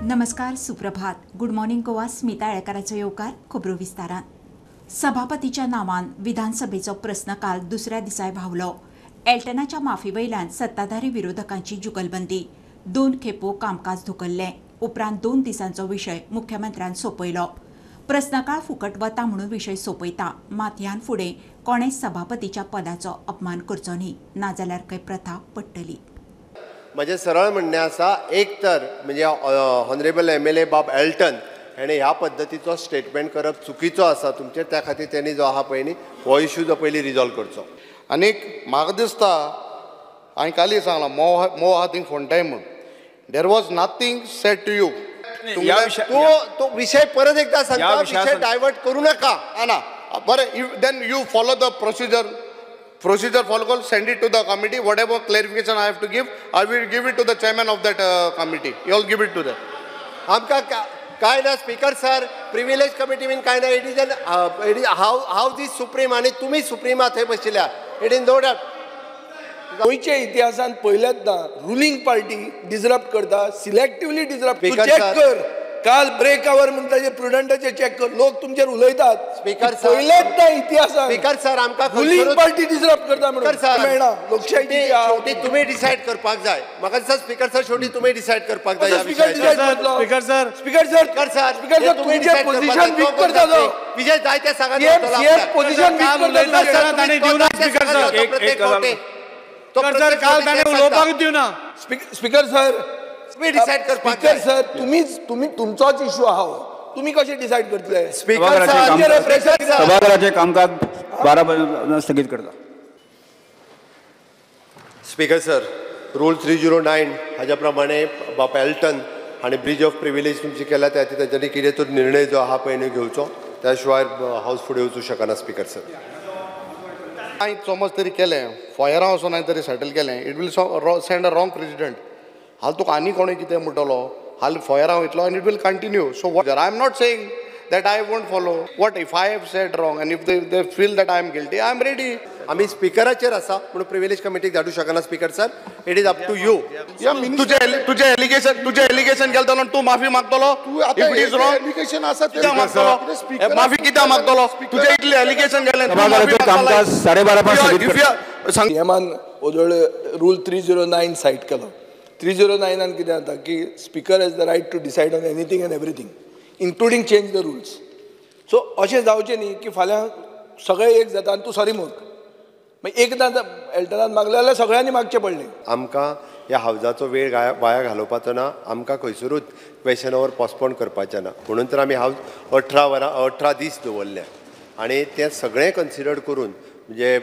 नमस्कार, सुप्रभात. Good morning Goa, Smita येळकाराचो येवकार खबरो विस्तारान. सभापतीच्या नांवान विधानसभेचो प्रस्नकाल दुसऱ्या दिसाय व्हांवलो. एल्टनाच्या माफी वयल्यान सत्ताधारी विरोधकांची जुगलबंदी. दोन खेपो कामकाज धुकल्लें. उपरांत 2 दिसांचो विशय मुख्यमंत्र्यान सोंपयलो. प्रस्नकाळ फुकट वता म्हणून विशय सोंपयता, मात ह्यान फुडें कोणेच सभापतीच्या पदाचो अपमान करचो न्ही, नाजाल्यार खंय प्रथा पडटली. म्हजें सरळ म्हणणें आसा, एक तर म्हणजे ऑनरेबल MLA बाब एल्टन हेणें ह्या पद्दतीचो स्टेटमेंट करप चुकीचो आसा तुमचेर, त्या खातीर तेणी जो आहा पळय न्ही हो इशू जो पयलीं रिजॉल्व करचो. आनीक म्हाका दिसता हांवें कालय सांगलां मोव आहा थिंग फोंडाय म्हूण, there was nothing said to you. तो विशय परत एकदा सांगता, विशय डायवर्ट करू नका. ना बरें, then you follow the procedure. Procedure follow call, send it to the committee. Whatever clarification I have to give, I will give it to the chairman of that committee. You all give it to them. आमकां काय ना speaker sir, privilege committee बीन काय ना. It is an it is how this supreme आनी तुमी supreme थंय बशिल्ल्या, it is no doubt. गोंयच्या इतिहासान पयल्याच रुलिंग पार्टी डिजरप्ट करता, सिलेक्टिवली डिजरप्ट. चेक कर, काल ब्रेक our म्हणटा जे प्रुडंटाचे चेक कर, लोक तुमचेर उलयतात. स्पीकर पयलेच ना इतिहासान स्पीकर सर आमकां रुलिंग पार्टी डिजरप्ट करता म्हणून मेळना. लोकशाही शेवटी तुमी डिसायड करपाक जाय. म्हाका दिसता स्पीकर सर शेवटी तुमी डिसायड करपाक जाय. Speaker sir, speaker sir, speaker sir, speaker sir, तुमचें पोझिशन वीक करता तो विजय जाय ते सांगा. पोझिशन वीक करता. स्पीकर सर, काल ताणें उलोवपाकूच दिवना. स्पीकर सर, डिसायड करपाक स्पीकर सर, तुम्ही तुमचोच इशू आहा, तुम्ही कशें डिसायड करतले? स्पीकर सर, सभाघराचें कामकाज 12 पर्यंत स्थगीत करता. स्पीकर सर, रूल 309 हाज्या प्रमाणे बाप एल्टन हाणें ब्रीज ऑफ प्रिविलेज तुमची केल्या, त्या खातीर तांच्यांनी कितें तो निर्णय जो आहा पळय न्हू घेवचो, त्या शिवाय हावस फुडें वचूं शकना. स्पीकर सर, हांवें समज तरी केलें, फॉयरां वचून हांवें तरी सेटल केलें, it will send a wrong president. हाल तुका आनी कोणूय कितें म्हणटलो, हाल फॉयरां वयतलो आनी it will continue. So what I am not saying that I won't follow. What if I have said wrong and if they feel that I am guilty, I am ready. आमी स्पिकराचेर आसा म्हणून प्रिविलेज कमिटीक धाडूं शकना. Speaker sir, it is up to you. तुजें allegation, तुजें allegation केलें जाल्यार तूं माफी मागतलो. If it is wrong, allegation आसा कित्याक मागतलो? माफी कित्याक मागतलो? तुजें इतलें एलिगेशन केलें, कामकाज 12:30 स्थगीत करता. सीएमान ओदोळ रूल 309 सायट केलो. 309 कितें जाता की speaker has the right to decide on anything and everything, including change the rules. So अशें जावचें न्ही की फाल्यां सगळें एक जाता आनी तूं सॉरी म्हण. मागीर एकदां एल्टनान मागलें जाल्यार सगळ्यांनी मागचें पडलें. आमकां ह्या हावजाचो वेळ वाया घालोवपाचो ना, आमकां खंयसरूच क्वेशन our postpone करपाचें ना, म्हणून तर आमी हावज 18 दीस दवरले आनी तें सगळें कन्सिडर करून म्हणजे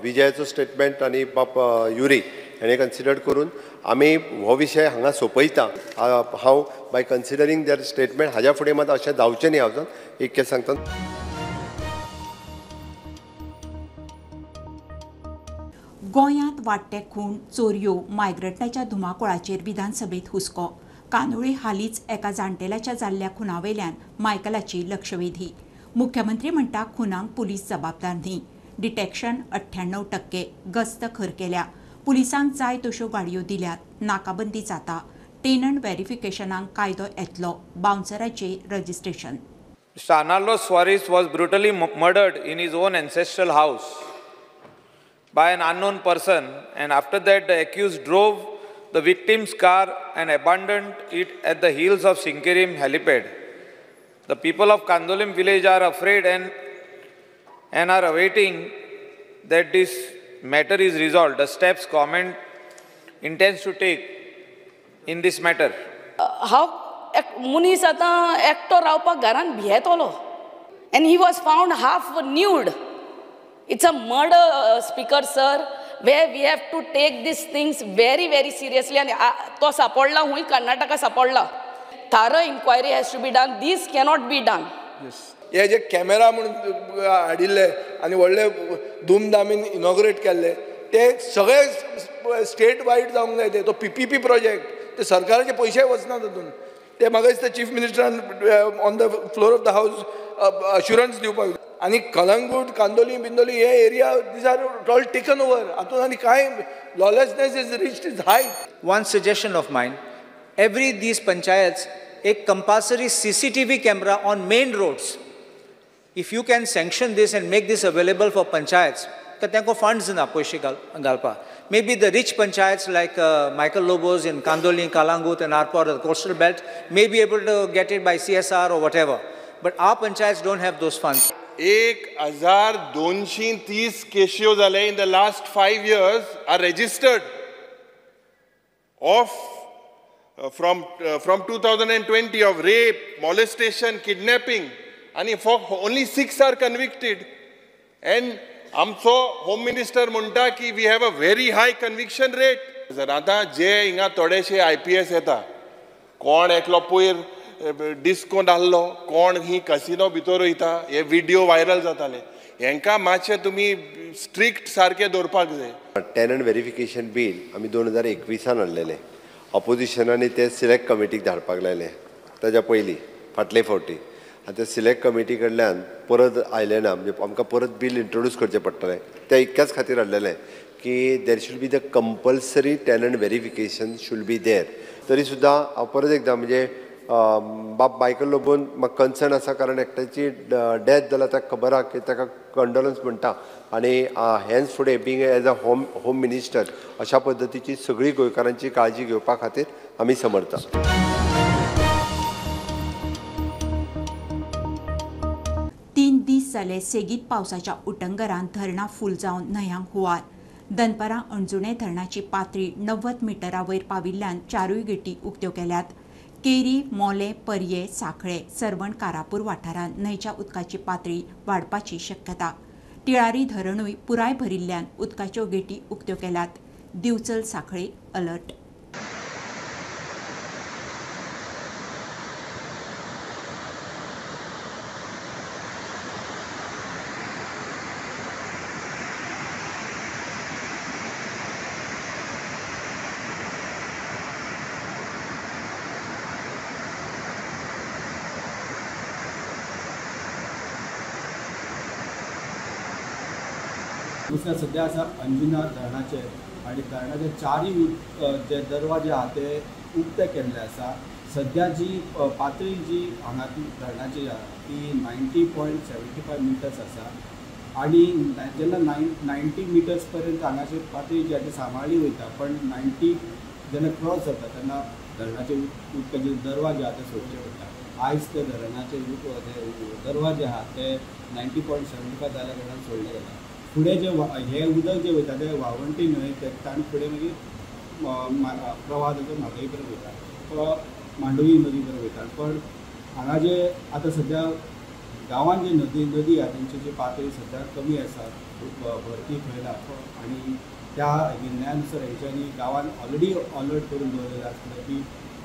विजयाचो स्टेटमेंट आनी बाप युरी हेणें कन्सिडर करून आमी हो विशय हांगा सोंपयता. हांव बाय कन्सिडरींग there statement हाज्या फुडें मात अशें जावचें न्ही हावजान इतकें सांगता. गोंयांत वाडटे खून, चोरयो, मायग्रंटाच्या धुमाकुळाचेर विधानसभेत हुस्को. कांदोळी हालींच एका जाणटेल्याच्या जाल्ल्या खुना वयल्यान मायकलाची लक्षवेधी. मुख्यमंत्री म्हणटा खुनांक पुलीस जबाबदार न्ही. डिटेक्शन 98%, गस्त खर केल्या, पुलिसांक जाय तश्यो गाडयो दिल्यात, नाकाबंदी जाता, टेनंट व्हेरिफिकेशनाक कायदो येतलो, बाउन्सराचे registration. Mister Arnaldo Soares was brutally murdered in his own ancestral house by an unknown person, and after that the accused drove the victim's car and abandoned it at the heels of Sinquerim helipad. The people of Candolim village are afraid and are awaiting that this matter is resolved. The steps government intends to take in this matter. हांव मनीस आतां एकटो रावपाक घरान भियेतलो, and he was found half nude. It's a murder, Speaker sir, where we have to take these things very, very seriously. And तो सापडला हुंय कर्नाटका सापडला. Thorough inquiry has to be done. This cannot be done. Yes. हे जे camera म्हणून हाडिल्ले आनी व्हडले धुमधामीन inaugurate केल्ले ते सगळे स्टेट वायड जावंक जाय. ते तो PPP project, ते सरकाराचे पयशे वचना तातूंत. ते म्हाका दिसता chief मिनिस्टरान on the floor of the house assurance दिवपाक. आनी कलंगूट, कांदोली बिंदोली हे area these are all taken over. हातूंत आनी कांय lawlessness is reached its height. One suggestion of mine, every these panchayats एक compulsory CCTV camera on main roads. If you can sanction this and make this available for panchayats, तर तांकां funds ना पयशे घालपाक. Maybe the rich panchayats like Michael Lobo's in Candolim, Calangute and Arpora, the coastal belt, may be able to get it by CSR or whatever. But our panchayats don't have those funds. 1230 केश्यो जाले in the last 5 years are registered of from 2020 of rape, molestation, kidnapping, and for only 6 are convicted. And आमचो home minister म्हणटा की we have a very high conviction rate. आतां जे हिंगा थोडेशे IPS येता, कोण एकलो पयर डिस्को धाडलो, कोण ही कसिनो भितर वयता, हे व्हिडिओ व्हायरल जाताले. हेंकां मातशें तुमी स्ट्रिक्ट सारकें दवरपाक जाय. टेनंट वेरिफिकेशन बील आमी 2021 हाडलेलें. ऑपोजिशनांनी तें सिलेक्ट कमिटीक धाडपाक लायलें ताज्या पयलीं फाटले फावटी. आनी त्या सिलेक्ट कमिटी कडल्यान परत आयलें ना, म्हणजे आमकां परत बील इंट्रोड्यूस करचें पडटलें. त्या इतक्याच खातीर हाडलेलें की there should be the compulsory tenant verification should be there. तरी सुद्दां हांव परत एकदां म्हणजे बाब मायकल लोबोन म्हाका कन्सर्न आसा, कारण एकट्याची डेथ जाल्या ताका खबर आहा की ताका कंडोलन्स म्हणटा आनी हेन्स फुडें being as a home minister अशा पद्दतीची सगळी गोंयकारांची काळजी घेवपा खातीर आमी समर्था. 3 दीस जाले सेगीत पावसाच्या उटंगरान धरणां फूल जावन न्हंयांक हुंवार. दनपरां अणजुणे धरणाची पातळी 90 मिटरा वयर पाविल्ल्यान 4 गेटी उक्त्यो केल्यात. केरी, मोले, पर्ये, सांखळे, सर्वण, कारापूर वाठारांत न्हंयच्या उदकाची पातळी वाडपाची शक्यता. टिळारी धरणूय पुराय भरिल्ल्यान उदकाच्यो गेटी उक्त्यो केल्यात. दिवचल, सांखळे अलर्ट. दुसरें सद्या आसा अंजुना धरणाचे आनी धरणाचे चारूय जे दरवाजे आहा ते उक्ते केल्ले आसा. सद्या जी पातळी जी हांगा धरणाची आहा ती 90.75 मिटर्स आसा आनी जेन्ना 90 मिटर्स पर्यंत हांगाची पातळी जी आहा ती सांबाळ्ळी वयता, पण 90 जेन्ना क्रॉस जाता तेन्ना धरणाचे उदकाचे दरवाजे आहा ते सोडचे पडटा. आयज ते धरणाचे दरवाजे आहा ते 90.75 जाल्या कारणान सोडले गेला. फुडें जे हें उदक जें वयता तें वाळवंटी न्हय ताण फुडें मागीर प्रवाह ताचो म्हादय पर्यंत वयता, मांडवी नदी पर्यंत वयता. पण हांगा जे आतां सद्या गांवांत जे नदी आहा तेंची जी पातळी सद्या कमी आसा, भरती थंय ना आनी त्या निर्णयानुसार हेंच्यांनी गांवांत ऑलरेडी अलर्ट करून दवरलेलें आसलें की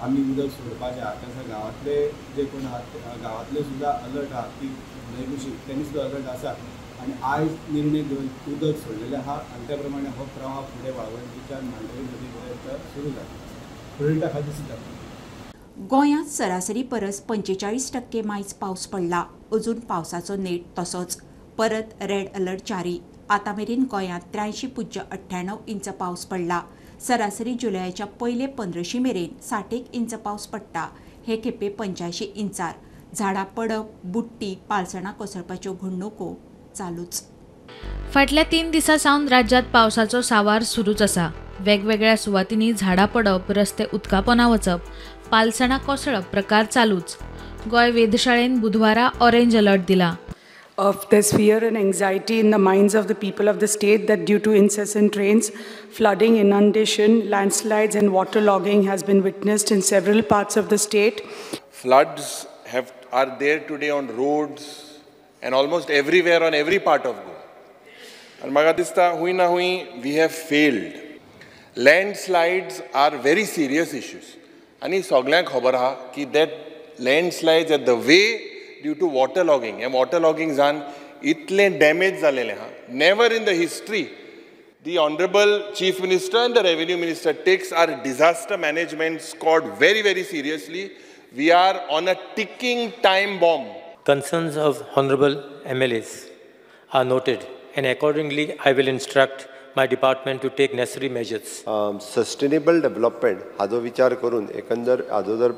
आमी उदक सोडपाचें आहा. तशें गांवांतले जे कोण आहात गांवांतले सुद्दां अलर्ट आहा की न्हंय कुशीक तेणी सुद्दां अलर्ट आसा आनी आयज निर्णय घेवन उदक सोडलेलें आहा आनी त्या प्रमाणे हो प्रवाह फुडें वाळवंटीच्यान मांडवी नदी पर्यंत सुरू जाता. फुडें खातीर सुद्दां गोंयांत सरासरी परस 45% मायज पावस पडला. अजून पावसाचो नेट तसोच. परत रेड अलर्ट जारी. आतां मेरेन गोंयांत 83.98 इंच पावस पडला. सरासरी जुलयाच्या पयले 15 मेरेन 60 इंच पावस पडटा. हे खेपे 85 इंचार. झाडां पडप, बुडटी, पालसणां कोसळपाच्यो घडणुको चालूच. फाटल्या 3 दिसां सावन राज्यांत पावसाचो सावार सुरूच आसा. वेगवेगळ्या सुवातींनी झाडां पडप, रस्ते उदकापोना वचप, पालसणां कोसळप प्रकार चालूच. गोंय वेधशाळेन बुधवारा ऑरेंज अलर्ट दिला. Of this fear and anxiety in the minds of the people of the state that due to incessant rains, flooding, inundation, landslides and waterlogging has been witnessed in several parts of the state. Floods are there today on roads and almost everywhere on every part of Goa. And म्हाका दिसता हुंय ना हुंय we have failed. Landslides are very serious issues. आनी सगळ्यांक खबर आहा की that landslides at the way due to water logging. हें water logging जावन इतलें डॅमेज जालेलें आहा. Never in the history the honourable chief minister and the revenue minister takes our disaster management squad very very seriously. We are on a ticking time bomb. Concerns of honorable MLAs are noted and accordingly I will instruct my department to take necessary measures. Sustainable development हाजो विचार करून एकंदर हाजो जर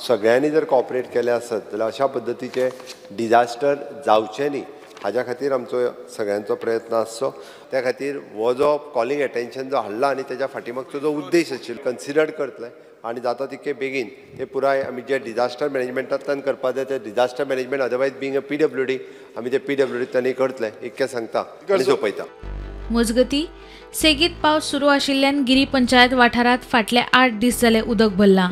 सगळ्यांनी जर cooperate केलें आसत जाल्यार अशा पद्दतीचे डिजास्टर जावचें न्ही हाज्या खातीर आमचो सगळ्यांचो प्रयत्न आसचो. त्या खातीर हो जो कॉलिंग एटेन्शन जो हाडला आनी तेज्या फाटीमागचो जो उद्देश आशिल्लो कन्सिडर करतले आनी जाता तितके बेगीन ते पुराय आमी जे डिजास्टर मॅनेजमेंटांतल्यान करपा जाय ते disaster management otherwise being a PWD आमी ते पीडब्ल्यूडींतल्यानूय करतले इतकें सांगता आनी सोंपयता. मजगती सेगीत पावस सुरू आशिल्ल्यान गिरी पंचायत वाठारांत फाटले 8 दीस जाले उदक भरलां.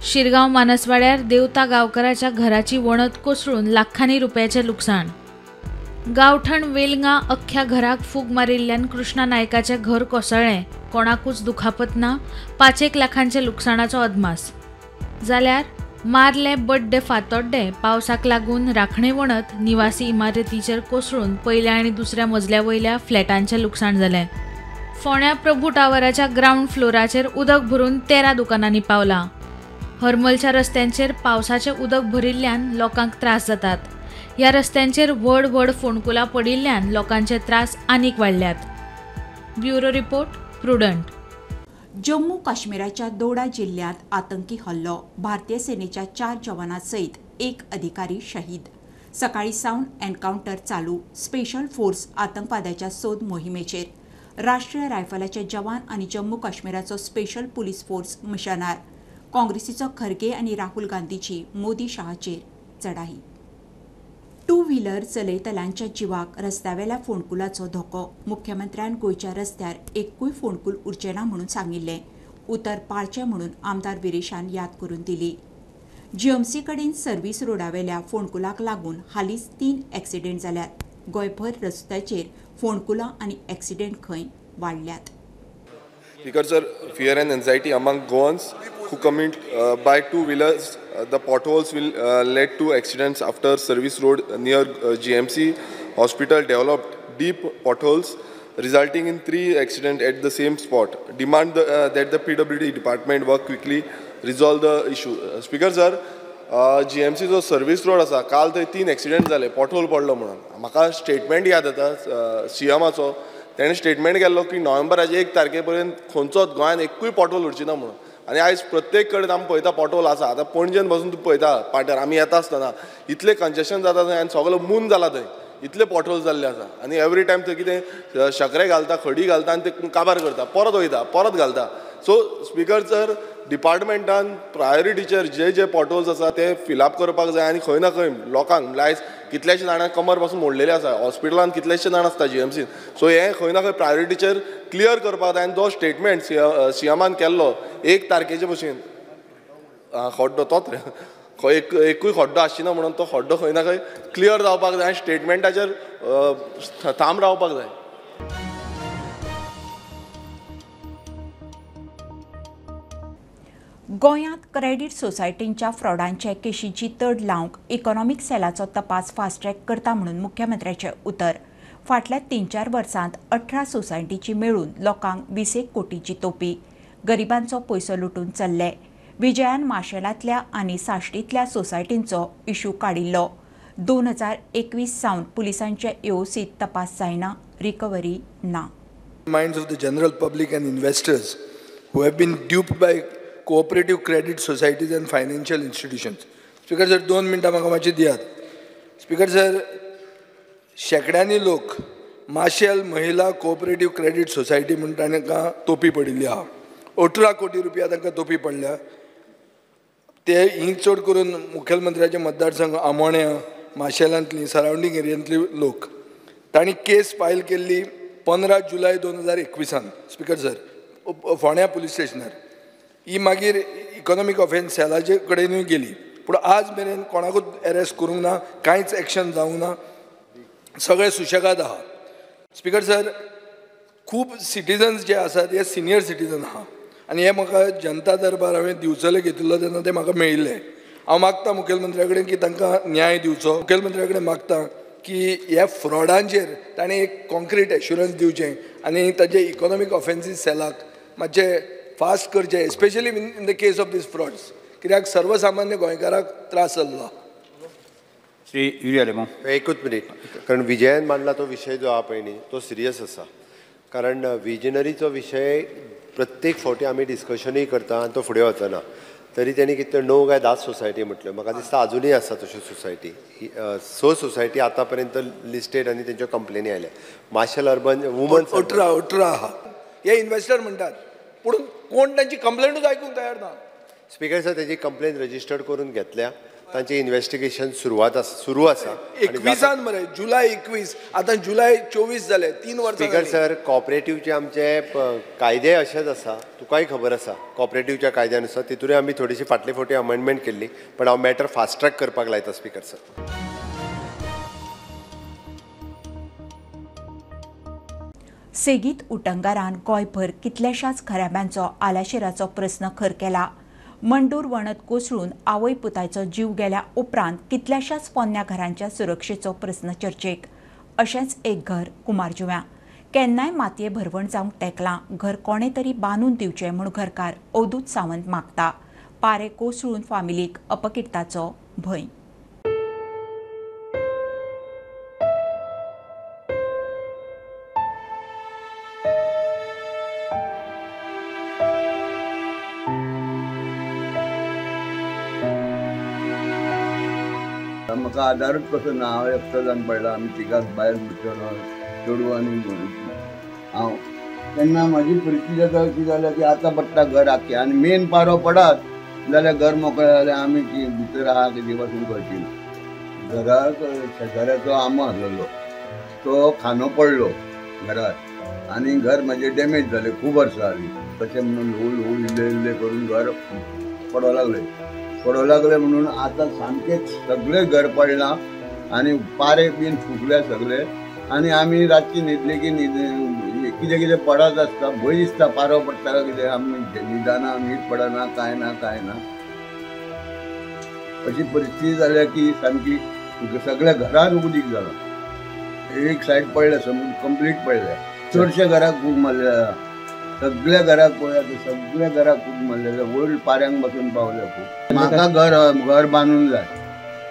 शिरगांव मानसवाड्यार देवता गांवकराच्या घराची वणत कोसळून लाखांनी रुपयाचें लुकसाण. गांवठण वेलंगा अख्ख्या घराक फूग मारिल्ल्यान कृष्णा नायकाचें घर कोसळ्ळें. कोणाकूच दुखापत ना. 5-1 लाखांच्या लुकसाणाचो अदमास. जाल्यार मारले बड्डे फातोड्डे पावसाक लागून राखणे वणत निवासी इमारतीचेर कोसळून पयल्या आनी दुसऱ्या मजल्या वयल्या फ्लॅटांचें लुकसाण जालें. फोंड्या प्रभू टावराच्या ग्रावंड फ्लोराचेर उदक भरून 13 दुकानांनी पावलां. हरमलच्या रस्त्यांचेर पावसाचें उदक भरिल्ल्यान लोकांक त्रास जातात. ह्या रस्त्यांचेर व्हड व्हड फोंडकुलां पडिल्ल्यान लोकांचे त्रास आनीक वाडल्यात. Bureau report, Prudent. Jammu काश्मीराच्या Doda जिल्ह्यांत आतंकी हल्लो. भारतीय सेनेच्या 4 जवानां सयत 1 अधिकारी शहीद. सकाळी सावन एन्कावंटर चालू. स्पेशल फोर्स आतंकवाद्याच्या सोद मोहिमेचेर. राष्ट्रीय रायफलाचे जवान आनी Jammu काश्मीराचो special police force मिशनार. काँग्रेसीचो Kharge आनी राहुल गांधीची मोदी शहाचेर चढाई. टू व्हीलर चलयतल्यांच्या जिवाक रस्त्यावेल्या फोंडकुलाचो धोको. मुख्यमंत्र्यान गोंयच्या रस्त्यार एकूय फोंडकूल उरचें ना म्हणून सांगिल्लें. उतर पाळचें म्हणून आमदार विरेशान याद करून दिली. जीएमसी कडेन सर्व्हिस रोडावेल्या फोंडकुलाक लागून हालींच 3 एक्सिडेंट जाल्यात. गोंयभर रस्त्याचेर फोंडकुलां आनी एक्सिडेंट खंय वाडल्यात. Speaker sir, fear and anxiety among Goans who commute by two-wheelers, the potholes will lead to accidents after service road near GMC hospital developed deep potholes, resulting in 3 accidents at the same spot. Demand that the PWD department work quickly, resolve the issue. Speaker sir, GMC जो service road आसा, काल थंय 3 accident जाले, pothole पडलो म्हणून. म्हाका statement याद येता सीएमाचो, तेणें स्टेटमेंट केल्लो की नोव्हेंबराचे 1 तारखे पर्यंत खंयचोच गोंयांत एकूय पॉटहोल उरची ना म्हणून. आनी आयज प्रत्येक कडेन आमी पळयता पॉटहोल आसा. आतां पणजेन बसून तूं पळयता पाट्यार आमी येता आसतना इतलें कंजेशन जाता थंय आनी सगलो मून जाला थंय, इतले पॉटहोल जाल्ले आसा. आनी एवरी टायम थंय कितें शकरे घालता, खडी घालता आनी ते काबार करता, परत वयता, परत घालता. सो स्पीकर सर, डिपार्टमेंटान प्रायोरिटीचेर जे जे पॉटहोल्स आसा ते फिलअप करपाक जाय आनी खंय ना खंय लोकांक म्हणल्यार आयज कितल्याशे जाणांक कमर पासून मोडलेले आसा, हॉस्पिटलान कितलेशे जाण आसता जीएमसीन. सो हें खंय ना खंय प्रायोरिटीचेर क्लियर करपाक जाय. आनी जो स्टेटमेंट सीएमान केल्लो 1 तारखेचे भशेन खड्डो तोच रे, खंय एकूय खड्डो आसची ना म्हणून तो खड्डो खंय ना खंय क्लियर जावपाक जाय आनी स्टेटमेंटाचेर थांब रावपाक जाय. गोंयांत क्रेडीट सोसायटींच्या फ्रॉडांचे केशीची तड लावंक इकॉनॉमीक सेलाचो तपास फास्ट ट्रॅक करता म्हणून मुख्यमंत्र्याचें उतर. फाटल्या 3-4 वर्सांत 18 सोसायटीची मेळून लोकांक 20 कोटीची तोपी. गरिबांचो पयसो लुटून चल्ले. विजयान माशेलांतल्या आनी साश्टींतल्या सोसायटींचो इशू काडिल्लो. 2021 सावन पुलिसांचे एओसीत तपास जायना, रिकव्हरी ना. Minds of the general public and investors who have been duped by cooperative credit societies and financial institutions. Speaker sir, 2 मिनटां म्हाका मातशी दियात. स्पीकर सर, शेंकड्यांनी लोक माशेल महिला कोऑपरेटिव्ह क्रेडीट सोसायटी म्हूण तांकां तोपी पडिल्ली आहा. 18 कोटी रुपया तांकां तोपी पडल्या. ते ही चड करून मुखेलमंत्र्याचे मतदारसंघ आमोण्या, माशेलांतली, सरावंडींग एरियांतली लोक. तांणी केस फायल केल्ली 15 जुलय 2021 स्पीकर सर, फोंड्या पुलीस स्टेशनार. ही मागीर इकॉनॉमीक ऑफेन्स सेलाचे कडेनूय गेली, पूण आज मेरेन कोणाकूच एरेस्ट करूंक ना, कांयच एक्शन जावंक ना, सगळे सुशेगाद आहा. स्पीकर सर, खूब सिटीजन्स जे आसात हे सिनियर सिटीजन आहा आनी हे म्हाका जनता दरबार हांवें दिवचले घेतिल्लो तेन्ना ते म्हाका मेळिल्ले. हांव मागता मुखेलमंत्र्या कडेन की तांकां न्याय दिवचो. मुखेलमंत्र्या कडेन मागता की ह्या फ्रॉडांचेर ताणें एक कॉन्क्रीट एश्युरन्स दिवचें आनी ताजे इकॉनॉमीक ऑफेन्सीस सेलाक मातशें फास्ट करचें, especially in the case of these frauds, कित्याक सर्वसामान्य गोंयकाराक त्रास जाल्लो. श्री युरी आलेमांव, एकूच मिनीट, कारण विजयान मांडला तो विशय जो आहा पळय न्ही तो सिरियस आसा. कारण विजनरीचो विशय प्रत्येक फावटी आमी डिस्कशनूय करता आनी तो फुडें वचना. तरी तेणी कितल्यो 9 काय 10 सोसायटी म्हटल्यो, म्हाका दिसता आजुनूय आसा तश्यो सोसायटी. 6 सोसायटी आतां पर्यंत लिस्टेड आनी तेंच्यो कंप्लेनी आयल्या. मार्शल अर्बन वुमन्स 18 आहा हे इन्वेस्टर म्हणटात, पूण कोण तांची कंप्लेंटूच आयकूंक तयार ना. स्पीकर सर, तेजी कंप्लेन रजिस्टर्ड करून घेतल्या, तांचे इन्वेस्टिगेशन सुरू आसा. 21 मरे, जुलय 21, आतां जुलय 24 जाले, 3 वर्सां. स्पीकर सर, कॉपरेटिवचे आमचे कायदे अशेच आसा, तुकाय खबर आसा. कॉपरेटिवच्या कायद्यानुसार तितूनय आमी थोडीशी फाटले फावटी अमेंडमेंट केल्ली, पण हांव मॅटर फास्ट ट्रॅक करपाक लायता स्पीकर सर. सेगीत उटंगारान गोंयभर कितल्याशाच घराब्यांचो आलाशिराचो प्रस्न खर केला. मंडूर वणत कोसळून आवय पुतायचो जीव गेल्या उपरांत कितल्याशाच पोन्न्या घरांच्या सुरक्षेचो प्रस्न चर्चेक. अशेंच एक घर कुमारजुव्यां केन्नाय मातये भरवण जावंक तेंकलां. घर कोणे तरी बांदून दिवचें म्हूण घरकार अवधूत सावंत मागता. पारे कोसळून फामिलीक अपकिर्ताचो भंय. म्हाका आदारूच कसो ना, हांव एकटो जावन पडला. आमी तिगाच बायल चेडूं आनी हांव. तेन्ना म्हाजी परिस्थिती आतां अशी जाल्या की आतां पडटा घर आख्खें आनी मेन पारो पडात जाल्यार घर मोकळें जाल्यार आमी भितर आहा कितें पासून कळची ना. घराक शेजाऱ्याचो आंबो आसलेलो, तो खांदो पडलो घरार आनी घर म्हाजें डॅमेज जालें. खूब वर्सां जालीं तशें म्हणून ल्हवू ल्हवू इल्लें इल्लें करून घर पडोंक लागलें. पडोंक लागले म्हणून आतां सामकेंच सगळें घर पडलां आनी पारे बीन फुगले सगळे. आनी आमी रातची न्हिदली की कितें कितें पडत आसता, भंय दिसता पारो पडटा काय कितें. आमी न्हिदना, न्हीद पडना, कांय ना कांय ना. अशी परिस्थिती जाल्या की सामकी सगळ्या घरान उदीक जालां. एक सायड पडल्या, कंप्लीट पडल्या. चडशे घराक खूब मारले, सगळ्या घराक पळयात, सगळ्या घराक खूब मारलेले, वयर पाऱ्यांक बसून पावले खूब. म्हाका घर घर बांदून जाय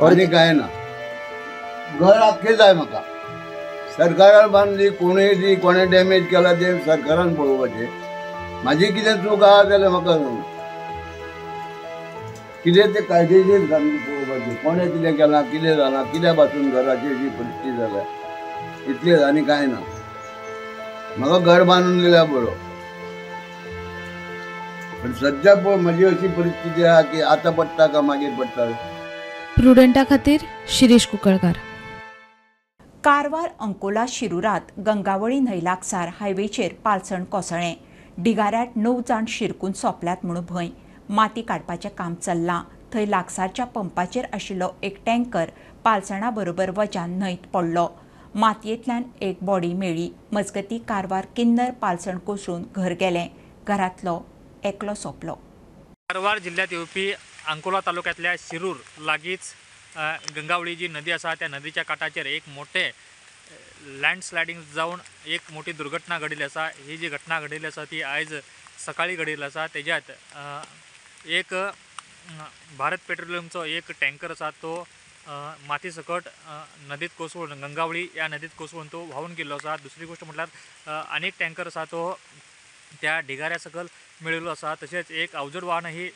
आनी कांय ना. घर आख्खें जाय म्हाका. सरकारान बांदली, कोणूय दी, कोणें डॅमेज केला तें सरकारान पळोवपाचें. म्हाजी कितें चूक आहा जाल्यार म्हाका कितें तें कायदेशीर सामकें पळोवपाचें. कोणें कितें केलां, कितें जालां, कित्या पासून घराची अशी परिस्थिती जाल्या, इतलेंच आनी कांय ना. म्हाका घर बांदून दिल्यार बरो. पण सध्या पळय म्हजी अशी परिस्थिती आहा की आतां पडटा काय मागीर पडटा. प्रुडंटा खातीर शिरीष कुंकळकार. कारवार अंकोला शिरूरात गंगावळी न्हंय लागसार हायवेचेर पालसण कोसळ्ळें. ढिगाऱ्यात 9 जाण शिरकून सोंपल्यात म्हूण भंय. माती काडपाचें काम चल्लां थंय लागसारच्या पंपाचेर आशिल्लो एक टँकर पालसणा बरोबर वज्यान न्हंयत पडलो. मातयेंतल्यान एक बॉडी मेळ्ळी. मजगती कारवार किन्नर पालसण कोसळून घर गेलें. घरांतलो एकलो सोंपलो. कारवार जिल्ह्यात येवपी अंकोला तालुक्यांतल्या शिरूर लागींच गंगावळी जी नदी आसा त्या नदीच्या काठाचेर एक मोठे लँडस्लायडींग जावन एक मोठी दुर्घटना घडिल्ली आसा. ही जी घटना घडिल्ली आसा ती आयज सकाळी घडिल्ली आसा. तेज्यात एक भारत पेट्रोलियमचो एक टँकर आसा तो माती सकट नदीत कोसळून गंगावळी ह्या नदीत कोसळून तो व्हांवून गेल्लो आसा. दुसरी गोश्ट म्हटल्यार आनीक टँकर आसा तो त्या ढिगाऱ्या सकयल मेळिल्लो आसा. तशेंच एक अवजड वाहन ही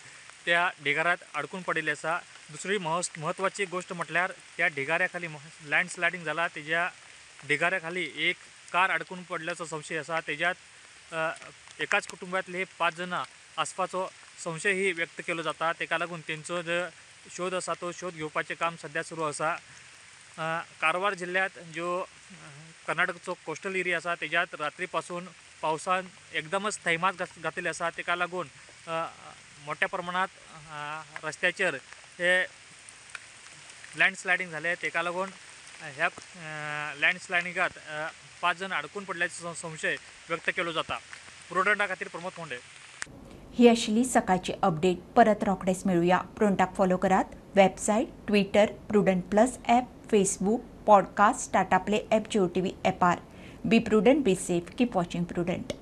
त्या ढिगाऱ्यांत अडकून पडिल्लें आसा. दुसरी म्हत्वाची गोश्ट म्हटल्यार त्या ढिगाऱ्या खाली लँडस्लायडींग जाला तेज्या ढिगाऱ्या खाली एक कार अडकून पडल्याचो संशय आसा. तेज्यात एकाच कुटुंबांतले 5 जाणां आसपाचो संशयही व्यक्त केलो जाता. तेका लागून तेंचो जो शोध आसा तो शोध घेवपाचें काम सद्या सुरू आसा. कारवार जिल्ल्यांत ज्यो कर्नाटकचो कोस्टल एरिया आसा तेज्यात रात्री पासून पावसान एकदमच थैमात घातिल्ले आसा. तेका लागून मोठ्या प्रमाणात रस्त्याचेर हे लँडस्लायडींग जालें. तेका लागून ह्या लँडस्लायडिंगात 5 जाण अडकून पडल्याचो संशय व्यक्त केलो जाता. प्रुडंटा खातीर प्रमोद कोंडे. ही आशिल्ली सकाळची अपडेट. परत रोखडेच मेळुया. प्रुडंटाक फॉलो करात website, Twitter, Prudent plus app, Facebook, podcast, Tata Play app, Jio TV ॲपार. Be prudent, be safe, keep watching Prudent.